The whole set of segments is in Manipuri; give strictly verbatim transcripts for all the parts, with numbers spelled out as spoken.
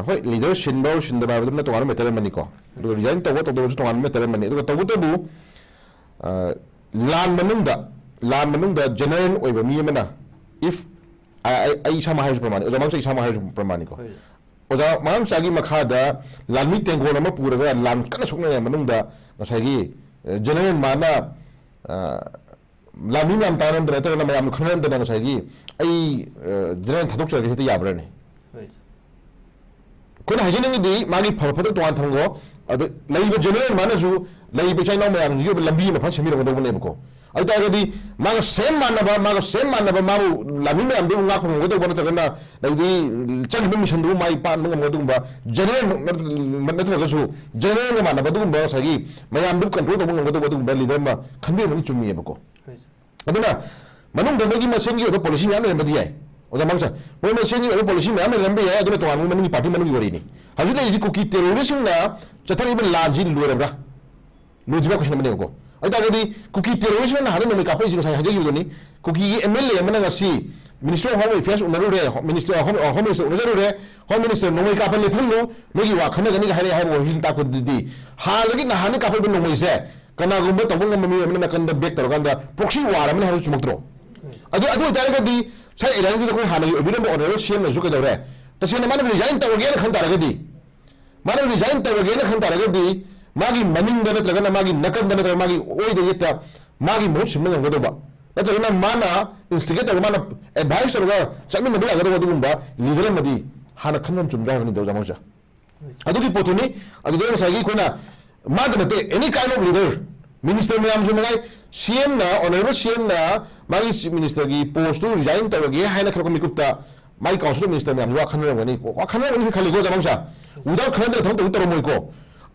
ꯍꯣꯏ, ꯂꯤꯗꯔ ꯁꯤꯟꯕ ꯁꯤꯟꯗꯕ ꯍꯥꯏꯕꯗꯨꯅ ꯇꯣꯉꯥꯟꯕ ꯃꯦꯇꯔ ꯑꯃꯅꯤꯀꯣ, ꯑꯗꯨꯒ ꯔꯤꯖꯥꯏꯟ ꯇꯧꯕ ꯇꯧꯗꯕꯁꯨ ꯇꯣꯉꯥꯟꯕ ꯃꯦꯇꯔ ꯑꯃꯅꯤ꯫ ꯑꯗꯨꯒ ꯇꯧꯕꯇꯕꯨ, ꯑ, ꯂꯥꯟ ꯃꯅꯨꯡꯗ, ꯂꯥꯟ ꯃꯅꯨꯡꯗ ꯖꯦꯅꯔꯦꯜ ꯑꯣꯏꯕ ꯃꯤ ꯑꯃꯅ, if, ꯑ, ꯑꯩ, ꯑꯩ ꯏꯁꯥꯃꯛ ꯍꯥꯏꯔꯁꯨ ꯄ꯭ꯔꯃꯥꯟꯅꯤ, ꯑꯣꯖꯥ ꯃꯥꯡꯁꯥ ꯏꯁꯥꯃꯛ ꯍꯥꯏꯔꯁꯨ ꯄ꯭ꯔꯃꯥꯟꯅꯤꯀꯣ꯫ ꯍꯣꯏ꯫ ꯑꯣꯖꯥ ꯃꯥꯡꯁꯥꯒꯤ ꯃꯈꯥꯗ ꯂꯥꯟꯃꯤ ꯇꯦꯡꯒꯣꯜ ꯑꯃ ꯄꯨꯔꯒ ꯂꯥꯟ ꯀꯟꯅ ꯁꯣꯛꯅꯔꯤꯉꯩ ꯃꯅꯨꯡꯗ ꯉꯁꯥꯏꯒꯤ, ꯑ, ꯖꯦꯅꯔꯦꯜ ꯃꯥꯅ, ꯑ, ꯂꯥꯟꯃꯤ ꯃꯌꯥꯝ ꯇꯥꯟꯅꯔꯝꯗꯅ ꯅꯠꯇ꯭ꯔꯒꯅ ꯃꯌꯥꯝꯅ ꯈꯟꯅꯔꯝꯗꯅ ꯉꯁꯥꯏꯒꯤ ꯑꯩ, ꯑ, ꯖꯦꯅꯔꯦꯜ ꯊꯥꯗꯣꯛꯆꯔꯒꯦ ꯍꯦꯛꯇ ꯌꯥꯕ꯭ꯔꯅꯦ? ꯍꯣꯏ꯫ ꯑꯩꯈꯣꯏꯅ ꯍꯥꯏꯖꯅꯤꯡꯉꯤꯗꯤ ꯃꯥꯒꯤ ꯐꯕ ꯐꯠꯇꯕ ꯇꯣꯉꯥꯟ ꯊꯝꯈꯣ꯫ ꯑꯗ ꯂꯩꯔꯤꯕ ꯖꯦꯅꯔꯦꯜ ꯃꯥꯅꯁꯨ ꯂꯩꯔꯤꯕ ꯏꯆꯤꯜ ꯏꯅꯥꯎ ꯃꯌꯥꯝꯁꯤꯒꯤ ꯑꯣꯏꯕ ꯂꯝꯕꯤ ꯑꯃ ꯐꯖꯅ ꯁꯦꯝꯕꯤꯔꯝꯒꯗꯧꯕꯅꯦꯕꯀꯣ꯫ ꯑꯗꯨ ꯇꯥꯔꯒꯗꯤ ꯃꯥꯒ ꯁꯦꯝ ꯃꯥꯟꯅꯕ, ꯃꯥꯒ ꯁꯦꯝ ꯃꯥꯟꯅꯕ ꯃꯥꯕꯨ ꯂꯥꯟꯃꯤ ꯃꯌꯥꯝꯗꯨꯕꯨ ꯉꯥꯛꯄ ꯉꯝꯒꯗꯧꯕ ꯅꯠꯇ꯭ꯔꯒꯅ ꯑꯗꯩꯗꯤ ꯆꯪꯈꯤꯕ ꯃꯤꯁꯟꯗꯨꯕꯨ ꯃꯥꯏ ꯄꯥꯛꯅꯕ ꯉꯝꯒꯗꯧꯕ ꯖꯦꯅꯔꯦꯜ ꯅꯠꯇ꯭ꯔꯒꯁꯨ ꯖꯦꯅꯔꯦꯜꯒ ꯃꯥꯟꯅꯕ ꯑꯗꯨꯒꯨꯝꯕ ꯉꯁꯥꯏꯒꯤ ꯃꯌꯥꯝꯗꯨ ꯀꯟꯇ꯭ꯔꯣꯜ ꯇꯧꯕ ꯉꯝꯒꯗꯧꯕ ꯑꯗꯨꯒꯨꯝꯕ ꯂꯤꯗꯔ ꯑꯃ ꯈꯟꯕꯤꯔꯝꯕꯗꯤ ꯆꯨꯝꯃꯤꯌꯦꯕꯀꯣ꯫ ꯍꯣꯏ꯫ ꯑꯗꯨꯅ ꯃꯅꯨꯡꯗ ꯃꯣꯏꯒꯤ ꯃꯁꯦꯟꯒꯤ ꯑꯣꯏꯕ ꯄꯣꯂꯤꯁꯤ ꯃꯌꯥꯝ ꯂꯩꯔꯝꯕꯗꯤ ꯌꯥꯏ, ꯑꯣꯖꯥ ꯃꯥꯡꯁꯥ꯫ ꯃꯣꯏ ꯃꯁꯦꯟꯒꯤ ꯑꯣꯏꯕ ꯄꯣꯂꯤꯁꯤ ꯃꯌꯥꯝ ꯂꯩꯔꯝꯕ ꯌꯥꯏ, ꯑꯗꯨꯅ ꯇꯣꯉꯥꯟꯕ ꯃꯅꯨꯡꯒꯤ ꯄꯥꯔꯇꯤ ꯃꯅꯨꯡꯒꯤ ꯋꯥꯔꯤꯅꯤ꯫ ꯍꯧꯖꯤꯛ ꯂꯩꯔꯤꯁꯤ ꯀꯨꯀꯤ ꯇꯦꯔꯣꯔꯤꯁꯁꯤꯡꯅ ꯆꯠꯊꯔꯤꯕ ꯂꯥꯟꯁꯤ ꯂꯣꯏꯔꯕ꯭ꯔꯥ? ꯂꯣꯏꯗ꯭ꯔꯤꯕ ꯀꯣꯏꯁꯟ ꯑꯃꯅꯦꯕꯀꯣ꯫ ꯑꯗꯨ ꯇꯥꯔꯒꯗꯤ ꯀꯨꯀꯤ ꯇꯦꯔꯣꯔꯤꯁꯅ ꯅꯍꯥꯟꯗ ꯅꯣꯡꯃꯩ ꯀꯥꯞꯄꯛꯏꯁꯤ ꯉꯁꯥꯏ ꯍꯥꯏꯖꯈꯤꯕꯗꯨꯅꯤ꯫ ꯀꯨꯀꯤꯒꯤ ꯑꯦꯝ ꯑꯦꯜ ꯑꯦ ꯑꯃꯅ ꯉꯁꯤ Minister of Home Affairs ꯎꯅꯔꯨꯔꯦ, Minister, Home, Home Minister ꯎꯅꯖꯔꯨꯔꯦ, Home Minister ꯅꯣꯡꯃꯩ ꯀꯥꯞꯄ ꯂꯦꯞꯍꯜꯂꯨ, ꯅꯣꯏꯒꯤ ꯋꯥ ꯈꯟꯅꯒꯅꯤꯒ ꯍꯥꯏꯔꯛꯑꯦ ꯍꯥꯏꯕ ꯋꯥꯍꯩꯁꯤꯅ ꯇꯥꯛꯄꯗꯗꯤ ꯍꯥꯟꯅꯗꯒꯤ ꯅꯍꯥꯟꯗꯒꯤ ꯀꯥꯞꯄꯛꯏꯕ ꯅꯣꯡꯃꯩꯁꯦ ꯀꯅꯥꯒꯨꯝꯕ ꯇꯧꯕ ꯉꯝꯕ ꯃꯤꯑꯣꯏ ꯑꯃꯅ ꯅꯥꯀꯟꯗ ꯕꯦꯛ ꯇꯧꯔꯀꯥꯟꯗ ꯄ꯭ꯔꯣꯛꯁꯤ ꯋꯥꯔ ꯑꯃꯅꯤ ꯍꯥꯏꯕ ꯆꯨꯝꯃꯛꯇ꯭ꯔꯣ? ꯑꯗꯨ, ꯑꯗꯨ ꯑꯣꯏꯇꯥꯔꯒꯗꯤ ꯁꯥꯏ ꯑꯦꯔꯤꯌꯥꯁꯤꯗ ꯑꯩꯈꯣꯏ ꯍꯥꯟꯅꯒꯤ ꯑꯣꯏꯕꯤꯔꯝꯕ ꯑꯣꯅꯔꯦꯕꯜ ꯁꯤ ꯑꯦꯝꯅꯁꯨ ꯀꯩꯗꯧꯔꯦ? ꯇꯁꯦꯡꯅ ꯃꯥꯅ ꯔꯤꯖꯥꯏꯟ ꯇꯧꯔꯒꯦꯅ ꯈꯟ ꯇꯥꯔꯒꯗꯤ, ꯃꯥꯅ ꯔꯤꯖꯥꯏꯟ ꯇꯧꯔꯒꯦꯅ ꯈꯟ ꯇꯥꯔꯒꯗꯤ ꯃꯥꯒꯤ ꯃꯅꯤꯡꯗ ꯅꯠꯇ꯭ꯔꯒꯅ ꯃꯥꯒꯤ ꯅꯥꯀꯟꯗ ꯅꯠꯇ꯭ꯔꯒ ꯃꯥꯒꯤ ꯑꯣꯏꯗ ꯌꯦꯠꯇ ꯃꯥꯒꯤ ꯃꯍꯨꯠ ꯁꯤꯟꯕ ꯉꯝꯒꯗꯧꯕ, ꯅꯠꯇ꯭ꯔꯒꯅ ꯃꯥꯅ ꯏꯟꯁꯇꯤꯒꯦꯠ ꯇꯧꯔꯒ, ꯃꯥꯅ ꯑꯦꯗꯚꯥꯏꯁ ꯇꯧꯔꯒ ꯆꯠꯃꯤꯟꯅꯕ ꯌꯥꯒꯗꯧꯕ ꯑꯗꯨꯒꯨꯝꯕ ꯂꯤꯗꯔ ꯑꯃꯗꯤ ꯍꯥꯟꯅ ꯈꯟꯐꯝ ꯆꯨꯝꯗ꯭ꯔꯥ ꯍꯥꯏꯕꯅꯤꯗ, ꯑꯣꯖꯥ ꯃꯍꯣꯏꯁꯦ꯫ ꯑꯗꯨꯒꯤ ꯄꯣꯠꯇꯨꯅꯤ꯫ ꯑꯗꯨꯗ ꯉꯁꯥꯏꯒꯤ ꯑꯩꯈꯣꯏꯅ ꯃꯥꯗ ꯅꯠꯇꯦ, any kind of leader, minister ꯃꯌꯥꯝꯁꯨ ꯃꯉꯥꯏ, ꯁꯤ ꯑꯦꯝꯅ, ꯑꯣꯅꯔꯦꯕꯜ ꯁꯤ ꯑꯦꯝꯅ ꯃꯥꯒꯤ ꯆꯤꯐ ꯃꯤꯅꯤꯁꯇꯔꯒꯤ ꯄꯣꯁꯇꯨ ꯔꯤꯖꯥꯏꯟ ꯇꯧꯔꯒꯦ ꯍꯥꯏꯅ ꯈꯜꯂꯛꯄ ꯃꯤꯀꯨꯞꯇ ꯃꯥꯒꯤ ꯀꯥꯎꯟꯁꯤꯜ ꯑꯣꯐ ꯃꯤꯅꯤꯁꯇꯔ ꯃꯌꯥꯝꯁꯨ ꯋꯥ ꯈꯟꯅꯔꯝꯒꯅꯤ, ꯋꯥ ꯈꯟꯅꯔꯝꯒꯅꯤ ꯈꯜꯂꯤꯀꯣ, ꯑꯣꯖꯥ ꯃꯍꯣꯏꯁꯦ꯫ ꯋꯤꯗꯥꯎꯠ ꯈꯟꯅꯗꯅ ꯊꯕꯛ ꯇꯧꯗꯤ ꯇꯧꯔꯝꯃꯣꯏꯀꯣ꯫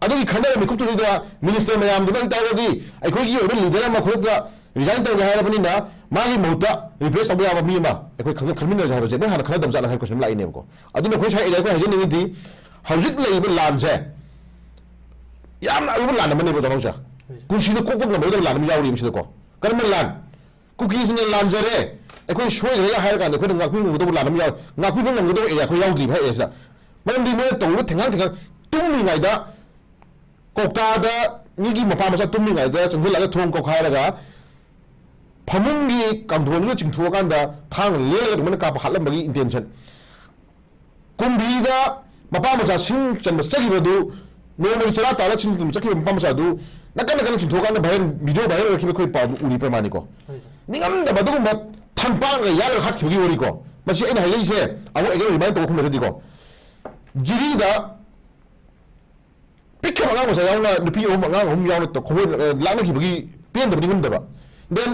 ꯑꯗꯨꯒꯤ ꯈꯟꯅꯕ ꯃꯤꯀꯨꯞꯇꯨꯗ ꯃꯤꯅꯤꯁꯇꯔ ꯃꯌꯥꯝꯗꯨꯅ ꯑꯣꯏꯇꯥꯔꯒꯗꯤ ꯑꯩꯈꯣꯏꯒꯤ ꯑꯣꯏꯕ ꯂꯤꯗꯔ ꯑꯃ ꯈꯨꯗꯛꯇ ꯔꯤꯖꯥꯏꯟ ꯇꯧꯒꯦ ꯍꯥꯏꯔꯕꯅꯤꯅ ꯃꯥꯒꯤ ꯃꯍꯨꯠꯇ ꯔꯤꯄ꯭ꯂꯦꯁ ꯇꯧꯕ ꯌꯥꯕ ꯃꯤ ꯑꯃ ꯑꯩꯈꯣꯏ ꯈꯟ-, ꯈꯟꯃꯤꯟꯅꯁꯦ ꯍꯥꯏꯕꯁꯦ ꯃꯣꯏ ꯍꯥꯟꯅ ꯈꯟꯅꯗꯕ ꯖꯥꯠꯂ ꯍꯥꯏꯅ ꯀꯣꯏꯁꯟ ꯑꯃ ꯂꯥꯛꯏꯅꯦꯕꯀꯣ꯫ ꯑꯗꯨꯅ ꯑꯩꯈꯣꯏ ꯁ꯭ꯋꯥꯏ ꯑꯦꯔꯤꯌꯥ ꯑꯩꯈꯣꯏ ꯍꯥꯏꯖꯅꯤꯡꯉꯤꯗꯤ ꯍꯧꯖꯤꯛ ꯂꯩꯔꯤꯕ ꯂꯥꯟꯁꯦ ꯌꯥꯝꯅ ꯑꯔꯨꯕ ꯂꯥꯟ ꯑꯃꯅꯦꯕ, ꯑꯣꯖꯥ ꯃꯍꯣꯏꯁꯦ꯫ ꯄꯨꯟꯁꯤꯗ ꯀꯣꯛꯄ ꯉꯝꯃꯣꯏꯗꯕ ꯂꯥꯟ ꯑꯃ ꯌꯥꯎꯔꯤꯕ ꯁꯤꯗꯀꯣ꯫ ꯀꯔꯝꯕ ꯂꯥꯟ? ꯀꯨꯀꯤꯁꯤꯡꯅ ꯂꯥꯟꯖꯔꯦ, ꯑꯩꯈꯣꯏ ꯁꯣꯏꯈ꯭ꯔꯦꯒ ꯍꯥꯏꯔ ꯀꯥꯟꯗ ꯑꯩꯈꯣꯏꯅ ꯉꯥꯛꯄꯤ ꯉꯝꯒꯗꯧꯕ ꯂꯥꯟ ꯑꯃ ꯌꯥꯎꯔꯤ꯫ ꯉꯥꯛꯄꯤꯕ ꯉꯝꯒꯗꯧꯕ ꯑꯦꯔꯤꯌꯥ ꯑꯩꯈꯣꯏ ꯌꯥꯎꯗ꯭ꯔꯤꯕ ꯍꯥꯏ ꯑꯦꯔꯤꯌꯥꯁꯤꯗ꯫ ꯃꯔꯝꯗꯤ ꯃꯣꯏꯅ ꯇꯧꯔꯤꯕ ꯊꯦꯡꯉꯥꯡ ꯊꯦꯡꯉꯥꯡ, ꯇꯨꯝꯃꯤꯉꯩꯗ ꯀꯧꯇꯥꯗ ꯃꯤꯒꯤ ꯃꯄꯥ ꯃꯆꯥ ꯇꯨꯝꯃꯤꯉꯩꯗ ꯆꯪꯁꯤꯜꯂꯒ ꯊꯣꯡ ꯀꯧꯈꯥꯏꯔꯒ ꯐꯃꯨꯡꯒꯤ ꯀꯥꯡꯊꯣꯟꯗꯨꯗ ꯆꯤꯡꯊꯣꯛꯑꯀꯥꯟꯗ ꯊꯥꯡꯅ ꯂꯦꯜꯂꯒ ꯑꯗꯨꯃꯥꯏꯅ ꯀꯥꯞꯄ ꯍꯥꯠꯂꯝꯕꯒꯤ intention꯫ ꯀꯨꯝꯕꯤꯗ ꯃꯄꯥ ꯃꯆꯥ ꯁꯤꯡ ꯆꯟꯕ ꯆꯠꯈꯤꯕꯗꯨ, ꯅꯣꯡꯃꯒꯤ ꯆꯔꯥ ꯇꯥꯜꯂ ꯁꯤꯡ ꯆꯟꯕ ꯆꯠꯈꯤꯕ ꯃꯄꯥ ꯃꯆꯥꯗꯨ ꯅꯥꯀꯟ ꯅꯥꯀꯟꯗ ꯆꯤꯡꯊꯣꯛꯑꯀꯥꯟꯗ viral, video viral ꯑꯣꯏꯔꯛꯈꯤꯕ ꯑꯩꯈꯣꯏ ꯄꯥꯎꯗꯨ ꯎꯔꯤꯕ꯭ꯔꯥ ꯃꯥꯅꯤꯀꯣ꯫ ꯍꯣꯏ ꯁꯥꯔ꯫ ꯅꯤꯡꯉꯝꯗꯕ ꯑꯗꯨꯒꯨꯝꯕ ꯊꯥꯡꯄꯥꯛꯅꯒ ꯌꯥꯜꯂꯒ ꯍꯥꯠꯈꯤꯕꯒꯤ ꯋꯥꯔꯤꯀꯣ꯫ ꯃꯁꯤ ꯑꯩꯅ ꯍꯥꯏꯔꯛꯏꯁꯦ ꯑꯃꯨꯛ again remind ꯇꯧꯕ ꯈꯨꯝꯅꯁꯤꯗꯤꯀꯣ꯫ ꯖꯤꯔꯤꯗ ꯄꯤꯛꯈ꯭ꯔꯕ ꯑꯉꯥꯡ ꯃꯆꯥ ꯌꯥꯎꯅ, ꯅꯨꯄꯤ ꯑꯍꯨꯝ, ꯑꯉꯥꯡ ꯑꯍꯨꯝ ꯌꯥꯎꯅ ꯇ-, ꯈꯣꯡꯂꯣꯏ-, ꯑ, ꯂꯥꯛꯅꯈꯤꯕꯒꯤ ꯄꯦꯟꯗꯕ ꯅꯤꯡꯉꯝꯗꯕ꯫ Then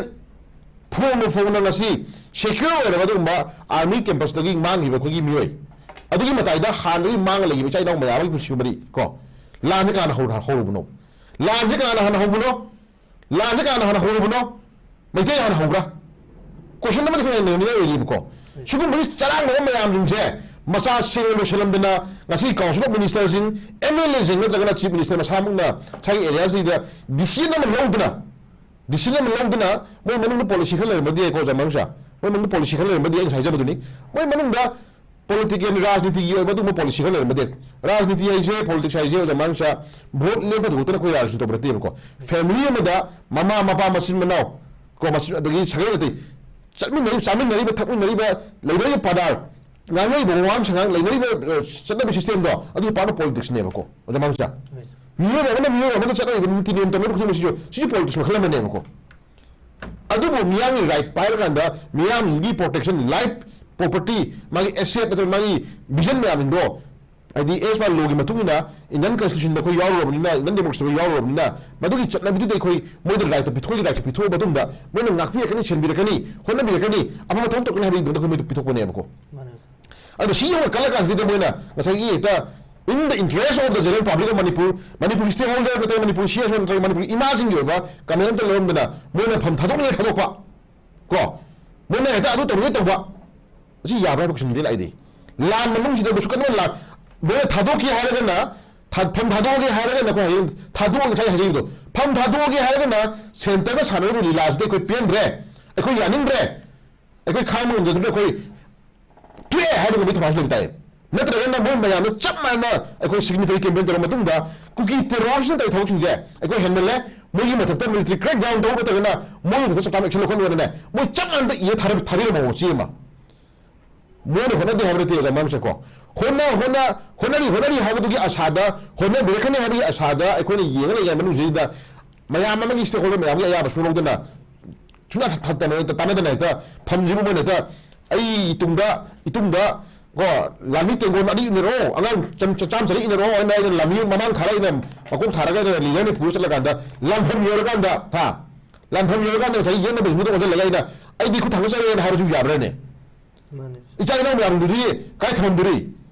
ꯐꯣꯡꯅ ꯐꯣꯡꯅ ꯉꯁꯤ secure ꯑꯣꯏꯔꯕ ꯑꯗꯨꯒꯨꯝꯕ army campusꯇꯒꯤ ꯃꯥꯡꯈꯤꯕ ꯑꯩꯈꯣꯏꯒꯤ ꯃꯤꯑꯣꯏ ꯑꯗꯨꯒꯤ ꯃꯇꯥꯏꯗ ꯍꯥꯟꯅꯗꯒꯤ ꯃꯥꯡꯉ ꯂꯩꯈꯤꯕ ꯏꯆꯥ ꯏꯅꯥꯎ ꯃꯌꯥꯝ ꯑꯃꯒꯤ ꯄꯨꯟꯁꯤ ꯋꯥꯔꯤ ꯀꯣ, ꯂꯥꯟꯁꯦ ꯀꯅꯥꯅ ꯍꯧꯔ-, ꯍꯧꯔꯨꯕꯅꯣ? ꯂꯥꯟꯁꯦ ꯀꯅꯥꯅ ꯍꯥꯟꯅ ꯍꯧꯕꯅꯣ? ꯂꯥꯟꯁꯦ ꯀꯅꯥꯅ ꯍꯥꯟꯅ ꯍꯧꯔꯨꯕꯅꯣ? ꯃꯩꯇꯩ ꯍꯥꯟꯅ ꯍꯧꯕ꯭ꯔꯥ? Question ꯑꯃꯗꯤ ꯑꯩꯈꯣꯏꯅ ꯅꯩꯅꯅꯤꯡꯉꯥꯏ ꯑꯣꯏꯔꯤꯕꯀꯣ꯫ ꯁꯤꯒꯨꯝꯕꯒꯤ ꯆꯔꯥꯡꯅꯕ ꯃꯌꯥꯝꯁꯤꯡꯁꯦ ꯃꯆꯥ ꯁꯦꯡꯅ ꯂꯣꯏꯁꯤꯜꯂꯝꯗꯅ ꯉꯁꯤ Council of Ministerꯁꯤꯡ, MLAꯁꯤꯡ ꯅꯠꯇ꯭ꯔꯒꯅ Chief Minister ꯃꯁꯥꯃꯛꯅ ꯉꯁꯥꯏꯒꯤ areaꯁꯤꯗ decision ꯑꯃ ꯂꯧꯗꯅ, decision ꯑꯃ ꯂꯧꯗꯅ ꯃꯣꯏ ꯃꯅꯨꯡꯗ policy ꯈꯔ ꯂꯩꯔꯝꯕꯗꯤ ꯌꯥꯏꯀꯣ, ꯑꯣꯖꯥ ꯃꯅꯨꯡꯁꯥ꯫ ꯃꯣꯏ ꯃꯅꯨꯡꯗ policy ꯈꯔ ꯂꯩꯔꯝꯕꯗꯤ ꯑꯩ ꯉꯁꯥꯏ ꯍꯥꯏꯖꯕꯗꯨꯅꯤ꯫ ꯃꯣꯏ ꯃꯅꯨꯡꯗ political, ꯔꯥꯖꯅꯤꯇꯤꯒꯤ ꯑꯣꯏꯕ ꯑꯗꯨꯒꯨꯝꯕ policy ꯈꯔ ꯂꯩꯔꯝꯕꯗꯤ ꯌꯥꯏ꯫ ꯔꯥꯖꯅꯤꯇꯤ ꯍꯥꯏꯁꯦ, politics ꯍꯥꯏꯁꯦ, ꯑꯣꯖꯥ ꯃꯅꯨꯡꯁꯥ, vote ꯂꯦꯞꯄ ꯊꯣꯛꯇꯅ ꯑꯩꯈꯣꯏ ꯔꯥꯖꯅꯤꯇꯤ ꯇꯧꯕ ꯅꯠꯇꯦꯕꯀꯣ꯫ Family ꯑꯃꯗ ꯃꯃꯥ, ꯃꯄꯥ, ꯃꯆꯤꯟ ꯃꯅꯥꯎ, ꯀꯣ, ꯃꯆꯤꯟ, ꯑꯗꯒꯤ ꯁꯥꯒꯩ ꯅꯥꯇꯩ, ꯆꯠꯃꯤꯟꯅꯔꯤꯕ, ꯆꯥꯃꯤꯟꯅꯔꯤꯕ, ꯊꯛꯃꯤꯟꯅꯔꯤꯕ, ꯂꯩꯅꯔꯤꯕ ꯄ꯭ꯔꯖꯥ, ꯉꯥꯡꯅꯔꯤꯕ ꯋꯥꯉꯥꯡ ꯁꯉꯥꯡ, ꯂꯩꯅꯔꯤꯕ, ꯑ, ꯆꯠꯅꯕꯤ systemꯗꯣ, ꯑꯗꯨ part of politicsꯅꯦꯕꯀꯣ, ꯑꯣꯖꯥ ꯃꯅꯨꯡꯁꯥ꯫ ꯍꯣꯏ, ꯁꯥꯔ꯫ ꯃꯤꯑꯣꯏꯕ ꯑꯃꯅ ꯃꯤꯑꯣꯏꯕ ꯑꯃꯗ ꯆꯠꯅꯔꯤꯕ ꯅꯤꯇꯤ ꯅꯤꯌꯣꯝ ꯇꯧꯅꯔꯤꯕ ꯈꯨꯗꯤꯡꯃꯛꯁꯤꯁꯨ, ꯁꯤꯁꯨ politics ꯃꯈꯜ ꯑꯃꯅꯦꯕꯀꯣ꯫ ꯑꯗꯨꯕꯨ ꯃꯤꯌꯥꯝꯒꯤ right ꯄꯥꯏꯔꯀꯥꯟꯗ ꯃꯤꯌꯥꯝꯒꯤ protection, life, property, ꯃꯥꯒꯤ asset ꯅꯠꯇ꯭ꯔꯒ ꯃꯥꯒꯤ vision ꯃꯌꯥꯝꯁꯤꯡꯗꯣ, ꯍꯥꯏꯗꯤ as per lawꯒꯤ ꯃꯇꯨꯡ ꯏꯟꯅ Indian Constitutionꯗ ꯑꯩꯈꯣꯏ ꯌꯥꯎꯔꯨꯔꯕꯅꯤꯅ, Indian democracyꯗ ꯑꯩꯈꯣꯏ ꯌꯥꯎꯔꯨꯔꯕꯅꯤꯅ, ꯃꯗꯨꯒꯤ ꯆꯠꯅꯕꯤꯗꯨꯗ ꯑꯩꯈꯣꯏ ꯃꯣꯏꯗ rightꯇꯣ ꯄꯤꯊꯣꯛ-, rightꯁꯦ ꯄꯤꯊꯣꯛꯑ ꯃꯇꯨꯡꯗ ꯃꯣꯏꯅ ꯉꯥꯛꯄꯤꯔꯛꯀꯅꯤ, ꯁꯦꯟꯕꯤꯔꯛꯀꯅꯤ, ꯍꯣꯠꯅꯕꯤꯔꯛꯀꯅꯤ, ꯑꯐꯕ ꯊꯕꯛ ꯇꯧꯔꯛꯀꯅꯤ ꯍꯥꯏꯕꯒꯤꯗꯃꯛꯇ ꯑꯩꯈꯣꯏ ꯃꯣꯏꯗ ꯄꯤꯊꯣꯛꯄꯅꯦꯕꯀꯣ꯫ ꯃꯥꯅꯦ꯫ ꯑꯗꯣ ꯁꯤ ꯌꯧꯔꯀꯥꯟꯗ ꯃꯣꯏꯅ ꯉꯁꯥꯏꯒꯤ ꯍꯦꯛꯇ in the interest of the general public of Manipur, ꯃꯅꯤꯄꯨꯔꯒꯤ stakeholder ꯅꯠꯇ꯭ꯔꯒ ꯃꯅꯤꯄꯨꯔ CSO ꯅꯠꯇ꯭ꯔꯒ ꯃꯅꯤꯄꯨꯔꯒꯤ ꯏꯃꯥꯁꯤꯡꯒꯤ ꯑꯣꯏꯕ comment ꯑꯝꯇ ꯂꯧꯔꯝꯗꯅ ꯃꯣꯏꯅ ꯐꯝ ꯊꯥꯗꯣꯛꯅꯤꯡꯉꯦ ꯊꯥꯗꯣꯛꯄ ꯀꯣ, ꯃꯣꯏꯅ ꯍꯦꯛꯇ ꯑꯗꯨ ꯇꯧꯅꯤꯡꯉꯦ ꯇꯧꯕ, ꯑꯁꯤ ꯌꯥꯕ꯭ꯔꯥ ꯍꯥꯏꯕ question ꯗꯤ ꯂꯥꯛꯏꯗꯤ꯫ ꯂꯥꯟ ꯃꯅꯨꯡꯁꯤꯗ ꯀꯩꯁꯨ ꯀꯟꯅ ꯂꯥꯟ, ꯃꯣꯏꯅ ꯊꯥꯗꯣꯛꯀꯦ ꯍꯥꯏꯔꯒꯅ, ꯊꯥ-, ꯐꯝ ꯊꯥꯗꯣꯛꯑꯒꯦ ꯍꯥꯏꯔꯒꯅ ꯑꯩꯈꯣꯏ ꯍꯌꯦꯡ ꯊꯥꯗꯣꯛꯑꯒ ꯉꯁꯥꯏ ꯍꯥꯏꯖꯈꯤꯕꯗꯣ, ꯐꯝ ꯊꯥꯗꯣꯛꯑꯒꯦ ꯍꯥꯏꯔꯒꯅ centreꯅ ꯁꯥꯟꯅꯔꯤꯕ ꯂꯤꯂꯥꯁꯤꯗꯤ ꯑꯩꯈꯣꯏ ꯄꯦꯟꯗ꯭ꯔꯦ, ꯑꯩꯈꯣꯏ ꯌꯥꯅꯤꯡꯗ꯭ꯔꯦ, ꯑꯩꯈꯣꯏ ꯈꯥꯡꯕ ꯉꯝꯖꯗ꯭ꯔꯦ, ꯑꯩꯈꯣꯏ ꯇꯣꯛꯑꯦ ꯍꯥꯏꯕꯒꯨꯝꯕꯒꯤ ꯊꯧꯔꯥꯡꯁꯨ ꯂꯩꯕ ꯇꯥꯏ꯫ ꯅꯠꯇ꯭ꯔꯒꯅ ꯃꯣꯏ ꯃꯌꯥꯝꯗꯣ ꯆꯞ ꯃꯥꯟꯅꯅ ꯑꯩꯈꯣꯏ signatory campaign ꯇꯧꯔ ꯃꯇꯨꯡꯗ ꯀꯨꯀꯤ terrorism ꯇꯧꯔꯤ ꯊꯕꯛꯁꯤꯡꯁꯦ ꯑꯩꯈꯣꯏ ꯍꯦꯟꯃꯜꯂꯦ, ꯃꯣꯏꯒꯤ ꯃꯊꯛꯇ military crackdown ꯇꯧ ꯅꯠꯇ꯭ꯔꯒꯅ ꯃꯣꯏꯒꯤ ꯃꯊꯛꯇ ꯆꯞ ꯆꯥꯅ action ꯂꯧꯈꯠꯅꯕꯅꯦ꯫ ꯃꯣꯏ ꯆꯞ ꯃꯥꯟꯅꯗ ꯏꯔ ꯊꯥꯔ-, ꯊꯥꯕꯤꯔꯝꯃꯣ ꯆꯦ ꯑꯃ꯫ ꯃꯣꯏꯅ ꯍꯣꯠꯅꯗꯦ ꯍꯥꯏꯕ ꯅꯠꯇꯦ ꯑꯣꯖꯥ ꯃꯥꯡꯁꯦꯀꯣ꯫ ꯍꯣꯠꯅ-, ꯍꯣꯠꯅ-, ꯍꯣꯠꯅꯔꯤ, ꯍꯣꯠꯅꯔꯤ ꯍꯥꯏꯕꯗꯨꯒꯤ ꯑꯁꯥꯗ, ꯍꯣꯠꯅꯕꯤꯔꯛꯀꯅꯤ ꯍꯥꯏꯕꯒꯤ ꯑꯁꯥꯗ ꯑꯩꯈꯣꯏꯅ ꯌꯦꯡꯉ ꯂꯩꯉꯩ ꯃꯅꯨꯡꯁꯤꯗ ꯃꯌꯥꯝ ꯑꯃꯒꯤ stakeholder ꯃꯌꯥꯝꯒꯤ ꯑꯌꯥꯕ ꯁꯨꯡꯂꯧꯗꯅ ꯁꯨꯡꯇꯥ ꯊ-, ꯊ-, ꯇꯥꯟꯅꯗꯅ ꯍꯦꯛꯇ ꯊꯝꯁꯤꯕꯨ ꯃꯣꯏꯅ ꯍꯦꯛꯇ ꯑꯩ ꯏꯇꯨꯡꯗ, ꯏꯇꯨꯡꯗ ꯀꯣ ꯂꯥꯟꯃꯤ ꯇꯦꯡꯒꯣꯜ ꯑꯅꯤ ꯏꯟꯅꯔꯛꯑꯣ, ꯑꯉꯥꯡ ꯆꯝ-, ꯆ-, ꯆꯥꯝ ꯆꯅꯤ ꯏꯟꯅꯔꯛꯑꯣ ꯍꯥꯏꯅ ꯑꯩꯅ ꯂꯥꯟꯃꯤ ꯃꯃꯥꯡ ꯊꯥꯔ ꯑꯩꯅ ꯃꯀꯣꯛ ꯊꯥꯔꯒ ꯑꯩꯅ leaderꯅ ꯄꯨꯔ ꯆꯠꯂꯀꯥꯟꯗ ꯂꯥꯟꯐꯝ ꯌꯧꯔꯀꯥꯟꯗ, ꯍꯥ, ꯂꯥꯟꯐꯝ ꯌꯧꯔꯀꯥꯟꯗ ꯉꯁꯥꯏ ꯌꯦꯠꯅꯕ ꯍꯤꯡꯕꯗ ꯑꯣꯟꯁꯤꯜꯂꯒ ꯑꯩꯅ ꯑꯩꯗꯤ ꯈꯨꯠ ꯊꯥꯡꯒꯠꯆꯔꯦꯅ ꯍꯥꯏꯕꯁꯨ ꯌꯥꯕ꯭ꯔꯥꯅꯦ? ꯃꯥꯅꯦ꯫ ꯏꯆꯥ ꯏꯅꯥꯎ ꯃꯌꯥꯝꯗꯨꯗꯤ ꯀꯥꯏ ꯊꯝꯃꯝꯗꯣꯔꯤ?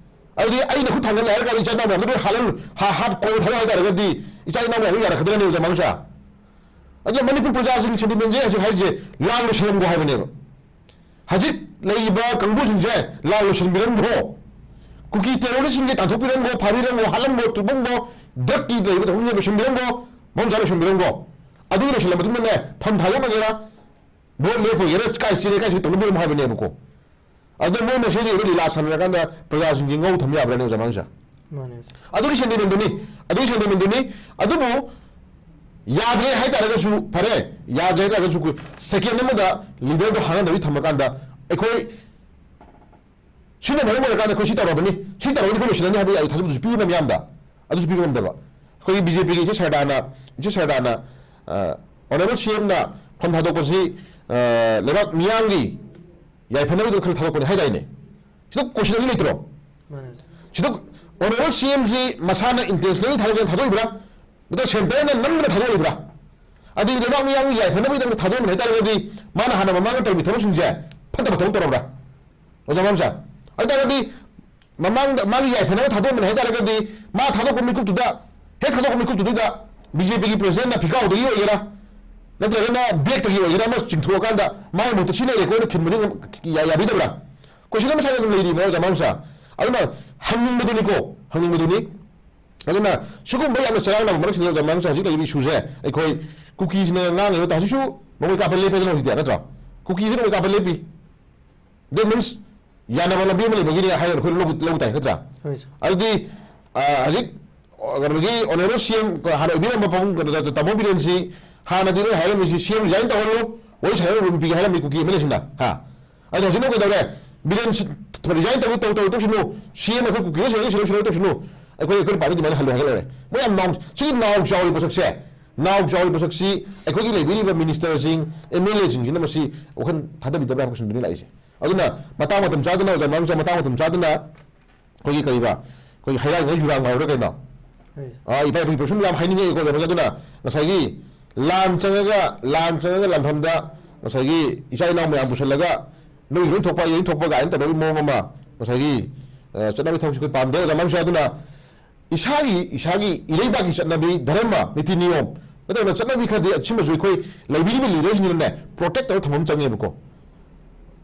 ꯑꯗꯨꯗꯤ ꯑꯩꯅ ꯈꯨꯠ ꯊꯥꯡꯒꯠꯂꯦ ꯍꯥꯏꯔ ꯀꯥꯟꯗ ꯏꯆꯥ ꯏꯅꯥꯎ ꯃꯌꯥꯝꯗꯨ ꯂꯣꯏ ꯍꯥꯠꯍꯟ-, ꯍꯥ-, ꯍꯥꯠ ꯀꯣꯜ ꯊꯥꯗꯧ ꯍꯥꯏ ꯇꯥꯔꯒꯗꯤ ꯏꯆꯥ ꯏꯅꯥꯎ ꯃꯌꯥꯝꯗꯨ ꯌꯥꯔꯛꯀꯗ꯭ꯔꯅꯦ ꯑꯣꯖꯥ ꯃꯥꯡꯁꯥ? ꯑꯗꯨꯅ ꯃꯅꯤꯄꯨꯔ ꯄ꯭ꯔꯖꯥꯁꯤꯡꯒꯤ sentimentꯁꯦ ꯍꯧꯖꯤꯛ ꯍꯥꯏꯔꯤꯁꯦ ꯂꯥꯟ ꯂꯣꯏꯁꯤꯜꯂꯝꯈꯣ ꯍꯥꯏꯕꯅꯦꯕ꯫ ꯍꯧꯖꯤꯛ ꯂꯩꯔꯤꯕ ꯀꯥꯡꯕꯨꯁꯤꯡꯁꯦ ꯂꯥꯟ ꯂꯣꯏꯁꯤꯟꯕꯤꯔꯝꯈꯣ꯫ ꯀꯨꯀꯤ terroristꯁꯤꯡꯁꯦ ꯇꯥꯟꯊꯣꯛꯄꯤꯔꯝꯈꯣ, ꯐꯥꯕꯤꯔꯝꯈꯣ, ꯍꯥꯠꯂꯝꯈꯣ, ꯇꯨꯞꯂꯝꯈꯣ, drugꯀꯤ ꯂꯩꯕ ꯊꯕꯛꯁꯤꯡꯁꯦ ꯂꯣꯏꯁꯤꯟꯕꯤꯔꯝꯈꯣ, ꯃꯐꯝ ꯆꯥꯅ ꯂꯣꯏꯁꯤꯟꯕꯤꯔꯝꯈꯣ꯫ ꯑꯗꯨ ꯂꯣꯏꯁꯤꯜꯂ ꯃꯇꯨꯡꯗꯅꯦ ꯐꯝ ꯊꯥꯗꯣꯛꯅꯒꯦꯔꯥ, vote ꯂꯦꯞꯄ ꯑꯣꯏꯒꯦꯔꯥ, ꯀꯥꯏ ꯆꯦꯜꯂꯦ, ꯀꯥꯏ ꯆꯦꯜꯂꯦ ꯇꯧꯅꯕꯤꯔꯝꯃꯣ ꯍꯥꯏꯕꯅꯦꯕꯀꯣ꯫ ꯑꯗꯣ ꯃꯣꯏ ꯃꯁꯦꯟꯒꯤ ꯑꯣꯏꯕ ꯂꯤꯂꯥ ꯁꯥꯟꯅꯔꯀꯥꯟꯗ ꯄ꯭ꯔꯖꯥꯁꯤꯡꯁꯤ ꯉꯧ ꯊꯝ ꯌꯥꯕ꯭ꯔꯥꯅꯦ ꯑꯣꯖꯥ ꯃꯥꯡꯁꯥ? ꯃꯥꯅꯦ꯫ ꯑꯗꯨꯒꯤ sentimentꯗꯨꯅꯤ, ꯑꯗꯨꯒꯤ sentimentꯗꯨꯅꯤ꯫ ꯑꯗꯨꯕꯨ ꯌꯥꯗ꯭ꯔꯦ ꯍꯥꯏꯇꯥꯔꯒꯁꯨ ꯐꯔꯦ, ꯌꯥꯗ꯭ꯔꯦ ꯍꯥꯏꯇꯥꯔꯒꯁꯨ ꯑꯩꯈꯣꯏ second ꯑꯃꯗ leaderꯗꯣ ꯍꯥꯡꯍꯟꯗꯕꯤ ꯊꯝꯃꯀꯥꯟꯗ ꯑꯩꯈꯣꯏ ꯁꯤꯅ ꯃꯔꯝ ꯑꯣꯏꯔꯀꯥꯟꯗ ꯑꯩꯈꯣꯏ ꯁꯤ ꯇꯧꯔꯕꯅꯤ, ꯁꯤ ꯇꯧꯔꯒꯗꯤ ꯑꯩꯈꯣꯏ ꯂꯣꯏꯁꯤꯜꯂꯅꯤ ꯍꯥꯏꯕꯒꯤ ꯊꯥꯖꯕꯗꯨꯁꯨ ꯄꯤꯕ ꯉꯝꯕ ꯌꯥꯝꯗ, ꯑꯗꯨꯁꯨ ꯄꯤꯕ ꯉꯝꯗꯕ꯫ ꯑꯩꯈꯣꯏꯒꯤ BJPꯒꯤ ꯏꯆꯦ ꯁꯔꯗꯥꯅ, ꯏꯆꯦ ꯁꯔꯗꯥꯅ, ꯑ, Honourable CMꯅ fund ꯊꯥꯗꯣꯛꯄꯁꯤ, ꯑ, ꯂꯩꯕꯥꯛ ꯃꯤꯌꯥꯝꯒꯤ ꯌꯥꯏꯐꯅꯕꯒꯤꯗꯃꯛ ꯈꯜꯂ ꯊꯥꯗꯣꯛꯄꯅꯤ ꯍꯥꯏꯗꯥꯏꯅꯦ? ꯁꯤꯗ question ꯑꯃ ꯂꯩꯇ꯭ꯔꯣ? ꯃꯥꯅꯦ꯫ ꯁꯤꯗ Honourable CMꯁꯤ ꯃꯁꯥꯅ intentionally ꯊꯥꯗꯣꯛ-, ꯊꯥꯗꯣꯛꯏꯕ꯭ꯔꯥ? ꯅꯠꯇ꯭ꯔꯒ centreꯅ ꯅꯝꯗꯅ ꯊꯥꯗꯣꯛꯏꯕ꯭ꯔꯥ? ꯑꯗꯨꯗꯤ ꯂꯩꯕꯥꯛ ꯃꯤꯌꯥꯝꯒꯤ ꯌꯥꯏꯐꯅꯕꯒꯤꯗꯃꯛ ꯊꯥꯗꯣꯛꯑꯝꯕꯅꯤ ꯍꯥꯏꯇꯥꯔꯒꯗꯤ ꯃꯥꯅ ꯍꯥꯟꯅ ꯃꯃꯥꯡꯗ ꯇꯧꯔꯝꯃꯤ ꯊꯕꯛꯁꯤꯡꯁꯦ ꯐꯠꯇꯕ ꯊꯕꯛ ꯇꯧꯔꯕ꯭ꯔꯥ? ꯑꯣꯖꯥ ꯃꯥꯡꯁꯥ? ꯑꯗꯨ ꯇꯥꯔꯒꯗꯤ ꯃꯃꯥꯡꯗ ꯃꯥꯒꯤ ꯌꯥꯏꯐꯅꯕ ꯊꯥꯗꯣꯛꯑꯝꯕꯅꯤ ꯍꯥꯏꯇꯥꯔꯒꯗꯤ ꯃꯥ ꯊꯥꯗꯣꯛꯄ ꯃꯤꯀꯨꯞꯇꯨꯗ, ꯍꯦꯛ ꯊꯥꯗꯣꯛꯄ ꯃꯤꯀꯨꯞꯇꯨꯗ BJPꯒꯤ presidentꯅ ꯐꯤꯀꯥꯎꯗꯒꯤ ꯑꯣꯏꯒꯦꯔꯥ, ꯅꯠꯇ꯭ꯔꯒꯅ backꯇꯒꯤ ꯑꯣꯏꯒꯦꯔꯥ ꯑꯃ ꯆꯤꯡꯊꯣꯛꯑꯀꯥꯟꯗ ꯃꯥꯒꯤ ꯃꯍꯨꯠꯇ ꯁꯤ ꯂꯩꯔꯦꯀꯣ ꯍꯥꯏꯅ ꯈꯤꯟꯕꯗꯤ ꯉꯝ-, ꯌꯥ-, ꯌꯥꯕꯤꯗꯕ꯭ꯔꯥ? Question ꯑꯃ ꯁꯥꯏꯗ ꯑꯗꯨꯝ ꯂꯩꯔꯤꯕ ꯑꯣꯖꯥ ꯃꯥꯡꯁꯥ꯫ ꯑꯗꯨꯅ ꯍꯪꯅꯤꯡꯕꯗꯨꯅꯤꯀꯣ, ꯍꯪꯅꯤꯡꯕꯗꯨꯅꯤ꯫ ꯑꯗꯨꯅ ꯁꯤꯒꯨꯝꯕ ꯌꯥꯝꯅ ꯆꯔꯥꯡꯅꯕ ꯃꯔꯛꯁꯤꯗ ꯑꯣꯖꯥ ꯃꯥꯡꯁꯥ ꯍꯧꯖꯤꯛ ꯂꯩꯔꯤꯕ issueꯁꯦ ꯑꯩꯈꯣꯏ ꯀꯨꯀꯤꯁꯤꯅ ꯉꯥꯡꯉꯤꯕ ꯍꯧꯖꯤꯛꯁꯨ ꯅꯣꯡꯃꯩ ꯀꯥꯞꯄ ꯂꯦꯞꯄꯦꯗꯅ ꯍꯧꯖꯤꯛꯇꯤ, ꯅꯠꯇ꯭ꯔꯣ? ꯀꯨꯀꯤꯁꯤ ꯅꯣꯡꯃꯩ ꯀꯥꯞꯄ ꯂꯦꯞꯄꯤ꯫ That means ꯌꯥꯅꯕ ꯂꯝꯕꯤ ꯑꯃ ꯂꯩꯕꯒꯤꯅꯦ ꯍꯥꯏꯔꯒ ꯑꯩꯈꯣꯏ ꯂꯧ ꯂꯧ ꯇꯥꯏ ꯅꯠꯇ꯭ꯔꯥ? ꯍꯣꯏ ꯁꯥꯔ꯫ ꯑꯗꯨꯗꯤ ꯑ, ꯍꯧꯖꯤꯛ ꯑ, ꯀꯩꯅꯣꯒꯤ ꯑꯣꯅꯔꯦꯕꯜ ꯁꯤ ꯑꯦꯝ ꯍꯥꯟꯅ ꯑꯣꯏꯕꯤꯔꯝꯕ ꯄꯥꯕꯨꯡ ꯀꯩꯅꯣꯗ ꯇꯥꯃꯣ ꯕꯤꯔꯦꯟꯁꯤ ꯍꯥꯟꯅꯗꯤ ꯂꯣꯏ ꯍꯥꯏꯔꯝꯃꯤꯁꯤ ꯁꯤ ꯑꯦꯝ ꯔꯤꯖꯥꯏꯟ ꯇꯧꯍꯜꯂꯨ, ꯋꯥꯔꯤ ꯁꯥꯟꯅꯕ ꯔꯨꯝ ꯄꯤꯒꯦ ꯍꯥꯏꯔꯝꯃꯤ ꯀꯨꯀꯤ ꯑꯦꯝ ꯑꯦꯜ ꯑꯦꯁꯤꯡꯅ꯫ ꯍꯥ? ꯑꯗꯣ ꯍꯧꯖꯤꯛꯅ ꯀꯩꯗꯧꯔꯦ? ꯕꯤꯔꯦꯟ ꯁꯤ-, ꯔꯤꯖꯥꯏꯟ ꯇꯧ ꯇꯧ ꯇꯧ ꯇꯧꯁꯅꯨ, ꯁꯤ ꯑꯦꯝ ꯑꯩꯈꯣꯏ ꯀꯨꯀꯤꯅ ꯁꯤꯟꯅꯒꯦ ꯁꯤꯟꯅꯧ ꯁꯤꯟꯅꯧ ꯇꯧꯁꯅꯨ, ꯑꯩꯈꯣꯏ ꯑꯩꯈꯣꯏ ꯄꯥꯔꯇꯤ ꯑꯗꯨꯃꯥꯏꯅ ꯍꯜꯂꯨ ꯍꯥꯏꯒꯠꯂꯛꯑꯦ꯫ ꯃꯣꯏ ꯌꯥꯝ ꯅꯥꯎ ꯁꯤꯒꯤ ꯅꯥꯎ ꯆꯥꯎꯔꯤ ꯄꯣꯠꯁꯛꯁꯦ, ꯅꯥꯎ ꯆꯥꯎꯔꯤ ꯄꯣꯠꯁꯛꯁꯤ ꯑꯩꯈꯣꯏꯒꯤ ꯂꯩꯕꯤꯔꯤꯕ ꯃꯤꯅꯤꯁꯇꯔꯁꯤꯡ, ꯑꯦꯝ ꯑꯦꯜ ꯑꯦꯁꯤꯡꯁꯤꯅ ꯃꯁꯤ ꯋꯥꯈꯜ ꯊꯥꯗꯕꯤꯗꯕ꯭ꯔꯥ ꯍꯥꯏꯕ ꯀꯣꯏꯁꯟꯗꯨꯅꯤ ꯂꯥꯛꯏꯁꯦ꯫ ꯑꯗꯨꯅ ꯃꯇꯥꯡ ꯃꯇꯝ ꯆꯥꯗꯅ ꯑꯣꯖꯥ ꯃꯌꯥꯝꯁꯦ ꯃꯇꯥꯡ ꯃꯇꯝ ꯆꯥꯗꯅ ꯑꯩꯈꯣꯏꯒꯤ ꯀꯔꯤꯕ, ꯑꯩꯈꯣꯏꯒꯤ ꯍꯩꯔꯥꯡ ꯍꯩ ꯌꯨꯔꯥꯡ ꯍꯥꯏꯕ꯭ꯔꯥ ꯀꯩꯅꯣ? ꯍꯣꯏ꯫ ꯑꯥ, ꯏꯄꯥ ꯏꯄꯨꯒꯤ ꯁꯨꯝ ꯌꯥꯝ ꯍꯥꯏꯅꯤꯡꯉꯛꯑꯦꯀꯣ, ꯀꯩꯅꯣ, ꯑꯗꯨꯅ ꯉꯁꯥꯏꯒꯤ ꯂꯥꯟ ꯆꯪꯉꯒ, ꯂꯥꯟ ꯆꯪꯉꯒ ꯂꯥꯟꯐꯝꯗ ꯉꯁꯥꯏꯒꯤ ꯏꯆꯥ ꯏꯅꯥꯎ ꯃꯌꯥꯝ ꯄꯨꯁꯜꯂꯒ ꯅꯣꯏ ꯂꯣꯏ ꯊꯣꯛꯄ ꯑꯩ ꯂꯣꯏ ꯊꯣꯛꯄ ꯀꯥꯏꯅ ꯇꯧꯅꯕꯒꯤ ꯃꯑꯣꯡ ꯑꯃ, ꯉꯁꯥꯏꯒꯤ, ꯑ, ꯆꯠꯅꯕꯒꯤ ꯊꯕꯛꯁꯤ ꯑꯩꯈꯣꯏ ꯄꯥꯝꯗꯦ꯫ ꯑꯣꯖꯥ ꯃꯌꯥꯝꯁꯨ ꯑꯗꯨꯅ ꯏꯁꯥꯒꯤ, ꯏꯁꯥꯒꯤ ꯏꯔꯩꯕꯥꯛꯀꯤ ꯆꯠꯅꯕꯤ, ꯙꯔꯃ, ꯅꯤꯇꯤ ꯅꯤꯌꯣꯝ ꯅꯠꯇ꯭ꯔꯒꯅ ꯆꯠꯅꯕꯤ ꯈꯔꯗꯤ ꯑꯁꯤꯃꯁꯨ ꯑꯩꯈꯣꯏ ꯂꯩꯕꯤꯔꯤꯕ ꯂꯤꯗꯔꯁꯤꯡꯁꯤꯅꯅꯦ ꯄ꯭ꯔꯣꯇꯦꯛ ꯇꯧꯔ ꯊꯝꯕ ꯑꯃ ꯆꯪꯉꯦꯕꯀꯣ꯫